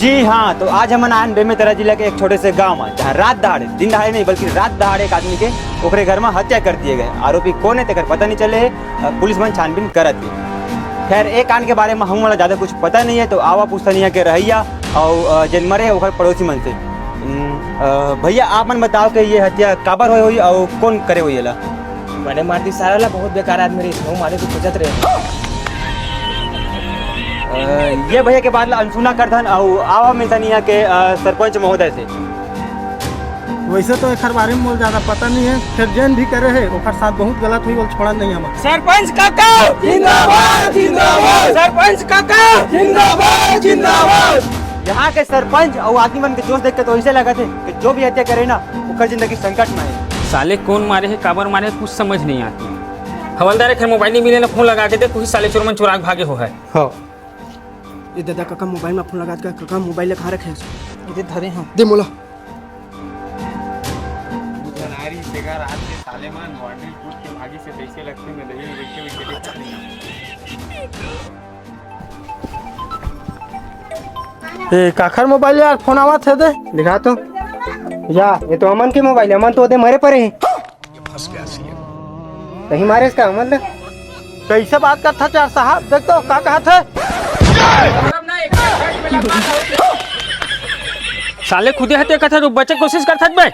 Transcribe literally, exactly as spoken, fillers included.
जी हाँ, तो आज हमन आयन बेमेतरा जिला के एक छोटे से गांव में, जहां रात दहाड़े, दिन दहाड़े नहीं बल्कि रात दहाड़े एक आदमी के ओकरे घर में हत्या कर दिए गए। आरोपी कौन है तेकर पता नहीं चले है, अ, पुलिस मन छानबीन करत है। खैर, एक कांड के बारे में हम वाला ज्यादा कुछ पता नहीं है, तो आवा पूछता नहीं है के रहैया और, अ, जेन मरे है ओकर पड़ोसी मन से। हम्म, अ, भैया, आप मन बताओ कि ये हत्या काबर होय होई और कौन करे होई एला? बने मार दी सारा ला, बहुत बेकार आदमी रही, वो मारे को खोजत रहे। अ, ये भैया के बात ला अनसुना कर धन और आवा मिलता नहीं है के, अ, सरपंच महोदय से। वैसे तो एकर बारे में मोर ज्यादा पता नहीं है, फिर जेन भी करे है ओकर साथ बहुत गलत हुई, बोल छोड़ा नहीं हम। सरपंच काका जिंदाबाद, जिंदाबाद। सरपंच काका जिंदाबाद, जिंदाबाद। यहाँ के सरपंच और आदमी मन के जोश देख के तो ऐसे लगत है कि जो भी हत्या करे ना, ओकर जिंदगी संकट में है। साले कौन मारे है, काबर मारे है, कुछ समझ नहीं आती। हवलदार, एकर मोबाइल नहीं मिले ना, फोन लगा के देख, वही साले चोर मन चुरा के भागे हो है। हाँ। ए दादा, काका मोबाइल में फोन लगा के, काका मोबाइल ला कहाँ रखे हस? इधर धरे हूँ। दे मोला। नारी तेगा रात के साले मन वांडरी टूट के भागी से कैसे लगते में दही में बैठे बैठे देखा नहीं। ए, काखर मोबाइल यार, फोन आवत है दे। दिखा तो। या, ये तो अमन के मोबाइल है, अमन तो ओदे मरे पड़े हैं। कहीं मारे इसका अमन ने। कैसे बात करत हस यार साहब, देख तो का कहत है। साले खुदे हत्या करत है, तो बचे कोशिश करत है बे।